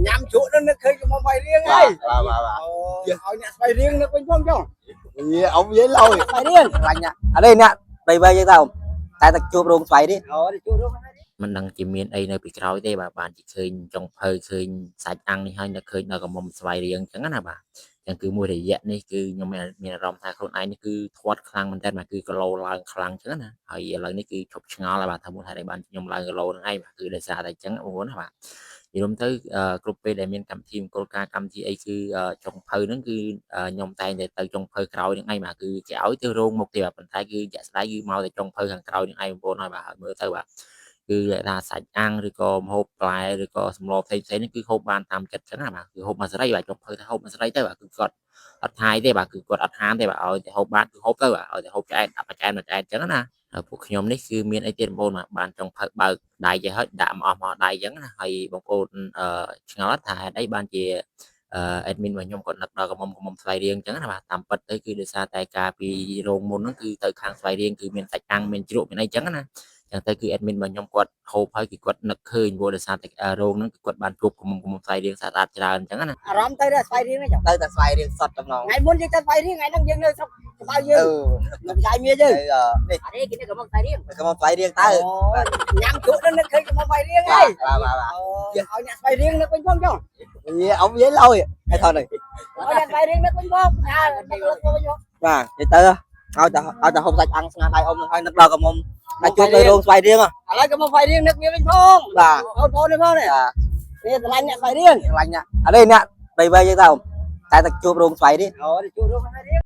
ញ៉ាំជ្រក់នឹងនឹកឃើញក្រមុំស្វាយរៀងហើយ បាទបាទបាទ អូឲ្យអ្នកស្វាយរៀងនឹកវិញផងចុះ យេអ៊ំនិយាយឡើយ ស្វាយរៀង ខ្លាញ់ណាអត់ទេអ្នកបីបីយើងទៅតែតែជួបរោងស្វ័យនេះ អូជួបរោងស្វាយរៀង មិនដឹងជាមានអីនៅពីក្រោយទេបាទបានជាឃើញចុងភៅឃើញសាច់អាំងនេះហើយនៅឃើញដល់ក្រមុំស្វាយរៀងអញ្ចឹងណាបាទអញ្ចឹងគឺមួយរយៈនេះគឺខ្ញុំមានអារម្មណ៍ថាខ្លួនឯងនេះគឺធាត់ខ្លាំងមែនតើបាទគឺគីឡូឡើងខ្លាំងអញ្ចឹងណាហើយឥឡូវនេះគឺឈប់ឆ្ងល់ហើយបាទថាមូលហេតុអីបានខ្ញុំឡើងគីឡូហ្នឹងឯងបាទគឺដោយសារតែអញ្ចឹងបងប្អូនណាបាទនិយាយរួមទៅគ្រប់ពេលដែលមានកម្មវិធីមង្គលការកម្មវិធីអីគឺចុងភៅហ្នឹងគឺខ្ញុំតែងតែទៅចុងភៅក្រោយហ្នឹងឯងបាទគឺគេឲ្យទៅរោងមុខទេបាទប៉ុន្តែគឺជាក់ស្ដែងគឺមកតែចុងភៅខាងក្រោយហ្នឹងឯងបងប្អូនហើយបាទហើយមើលទៅបាទ គឺថាសាច់អាំងឬក៏ម្ហូបផ្លែឬក៏សម្លផ្សេងៗនេះគឺហូបបានតាមចិត្តចឹងណាបាទគឺហូបមួយស្រីបាទចុងភៅថាហូបមួយស្រីទៅបាទគឺគាត់អត់ថាយទេបាទគឺគាត់អត់ហាមទេបាទឲ្យតែហូបបានគឺហូបទៅបាទឲ្យតែហូបឆ្អែតដាក់មួយចែនមួយចែនចឹងណាហើយពួកខ្ញុំនេះគឺមានអីទៀតបងប្អូនបាទបានចុងភៅបើកដៃចេះហើយដាក់មកអស់មកដៃចឹងណាហើយបងប្អូនអឺឆ្ងល់ថាហេតុអីបានជាអឺ admin របស់ខ្ញុំគាត់នឹកដល់ក្រមុំក្រមុំស្វាយរៀងចឹងណាបាទតាមពិតទៅគឺដោយសារតែការពីរោងមុនហ្នឹងគឺទៅខាងស្វាយរៀងគឺមានសាច់អាំងមានជ្រក់មានអីចឹងណា ចឹងទៅគឺ admin របស់ខ្ញុំគាត់ហូបហើយគឺគាត់នឹកឃើញព្រោះដោយសារតែរោងហ្នឹងគឺគាត់បានជួបក្រមុំក្រមុំស្វាយរៀងស្អាតៗច្រើនអញ្ចឹងណា អារម្មណ៍ទៅដល់ស្វាយរៀងហ្នឹងចុះ ទៅតែស្វ័យរៀងសុតចំណង ថ្ងៃមុនយើងទៅស្វាយរៀងថ្ងៃហ្នឹងយើងនៅស្រុកក្បៅយើង អឺ នៅផ្សាយមាយើង នេះ អត់ទេគេនៅក្រមុំស្វាយរៀង ក្រមុំស្វ័យរៀងទៅ ញ៉ាំជ្រក់នឹងនឹកឃើញក្រមុំស្វាយរៀងហើយ បាទបាទបាទ អូឲ្យអ្នកស្វាយរៀងនឹកវិញផងចុះ យេអ៊ំនិយាយឡើយហើយថតនេះ ឲ្យអ្នកស្វាយរៀងនឹកវិញផងញ៉ាំនឹកវិញផង បាទនិយាយទៅឲ្យតែឲ្យតែហូបសាច់អាំងស្នាដៃអ៊ំនឹងហើយនឹកដល់ក្រមុំតែជួបទៅរោងស្វ័យរៀង ឥឡូវក្រមុំស្វាយរៀងនឹកវាវិញផង បាទ បងប្អូននេះផងនេះនេះស្រឡាញ់អ្នកស្វាយរៀង ខ្លាញ់ណាអត់ទេអ្នកបីបីយើងទៅតែតែជួបរោងស្វ័យនេះ អូជួបរោងស្វាយរៀង